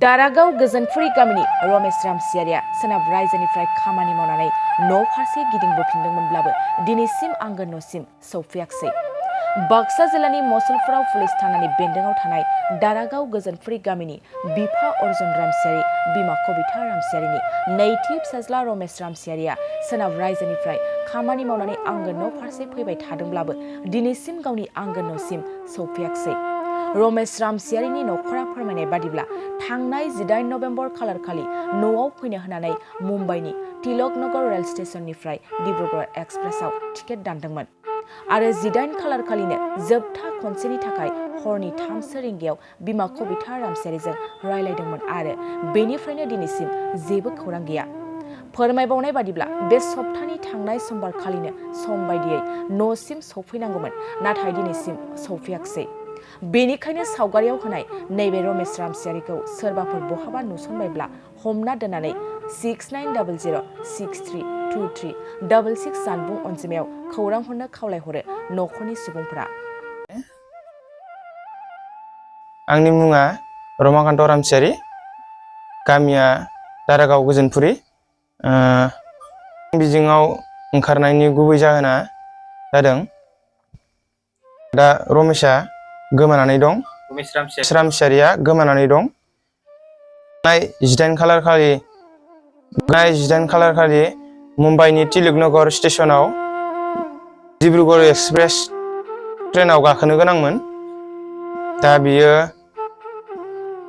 दारागाव गोजोनफुरि गामिनि रमेश रामसियारिया सोनाब रायजोनिफ्राय खामानि मावनानै न' फारसे गिदिंबोफिनदोंमोनब्लाबो दिनैसिम आंगो न'सिम सौफैयाखिसै। बाक्सा जिल्लानि मसलपुराव पुलिस थानानि बेन्दोंआव थानाय दारागाव गोजोनफुरि गामिनि बिफा अर्जुन रामसियारि, बिमा कबिता रामसियारिनि नैथि फिसाज्ला रमेश रामसियारिया सोनाब रायजोनिफ्राय खामानि मावनानै आंगो न' फारसे फैबाय थादोंब्लाबो दिनैसिम गावनि आंगो न'सिम सौफैयाखिसै। रमेश रामसियारिनि नखरा फोरमायनाय बादिब्ला थांनाय 18 नभेम्बर खालारखालि न'आव फैनो होनानै मुम्बाइनि तिलकनगर रेल स्टेशननिफ्राय डिब्रुगड़ एक्सप्रेसआव टिकेट दानदोंमोन आरो 18 खालारखालिनो जोबथा खनसेनि थाखाय हरनि 3 रिंगायाव बिमा कबिता रामसियारिजों रायलायदोंमोन आरो बेनिफ्रायनो दिनैसिम जेबो खौरां गैया। फोरमायबावनाय बादिब्ला बे सप्तानि थांनाय समबारखालिनो सम बायदियै न'सिम सौफैनांगौमोन, नाथाय दिनैसिम सौफैयाखिसै। बेनिखायनो सावगारियाव होनाय नैबे रमेश रामसियारिखौ सोरबाफोर बहाबा नुसनबायब्ला हमना दोननानै 6900632366 जानबुं अनजिमायाव खौरां हरनो खावलायहरो नखरनि सुबुंफोरा। आंनि मुङा रमाकान्त रामसियारि, गामिया दारागाव गोजोनफुरि। बिजोङाव ओंखारनायनि गुबै जाहोना जादों दा रमेशआ गोमानानै दं। रमेश रामसियारिया गोमानानै दं। 18 खालारखालि मुम्बाइनि तिलकनगर स्टेशनाव डिब्रुगड़ एक्सप्रेस ट्रेनाव गाखोनो गोनांमोन। दा बियो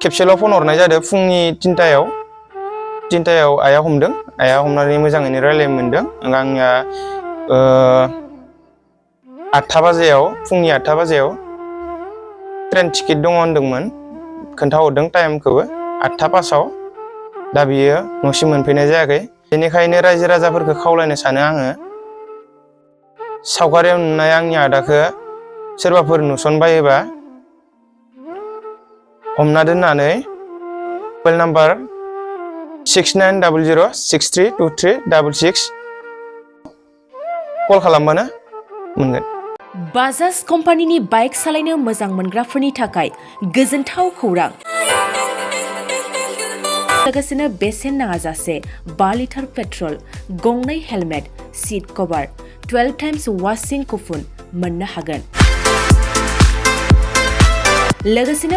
खेबसेल' फन हरनाय जादों फुंनि 3टायाव आइया हमदों। आइया हमनानै मोजाङैनो रायलायनो मोनदों। आंनिया 8 बाजियाव फुंनि 8 बाजियाव ट्रेन टिकेट दङ होनदोंमोन, खोन्थाहरदों टाइमखौबो 8:05। दा बियो न'सिम मोनफैनाय जायाखै। बेनिखायनो रायजो राजाफोरखौ खावलायनो सानो आङो, सावगारियाव नुनाय आंनि आदाखौ सोरबाफोर नुसनबायोबा हमना दोननानै मबाइल नाम्बार 6900632366 कल खालामबानो मोनगोन। बाजाज कम्पानिनि बाइक सालायनो मोजां मोनग्राफोरनि थाखाय गोजोनथाव खौरां। लोगोसेनो बेसेन नाङाजासे 5 लिटार पेट्रल, 2 हेलमेट, सीट कभार, 12 टाइम्स वाशिं कुपन मोननो हागोन। लोगोसेनो